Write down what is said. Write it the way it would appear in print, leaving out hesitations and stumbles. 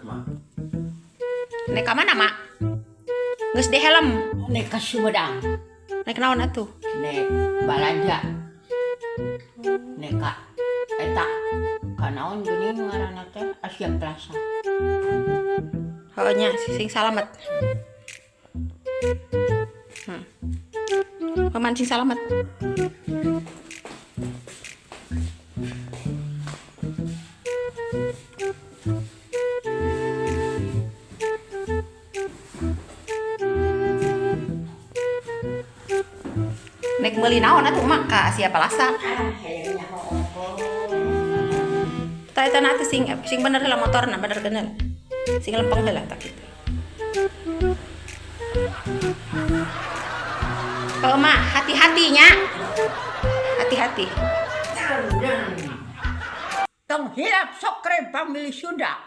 Mak. Naik ka mana, Mak? Geus di helm. Naik ke Sumedang. Naik naon atuh? Naik balanja. Naik ka eta ka naon geuning ngaranna teh Asia Plaza. Heuh nya, sing salamet. Paman sing salamet. Naik meuli naon atuh Mak ka Asia Plaza? Ah, hayang nyaho ongkoh. Tah eta na atuh sing sing bener heula motorna, bener heula. Sing lempeng heula tah kitu. Oh, Mak, hati-hati nya. Hati-hati. Tong hilap subscribe Family Sunda.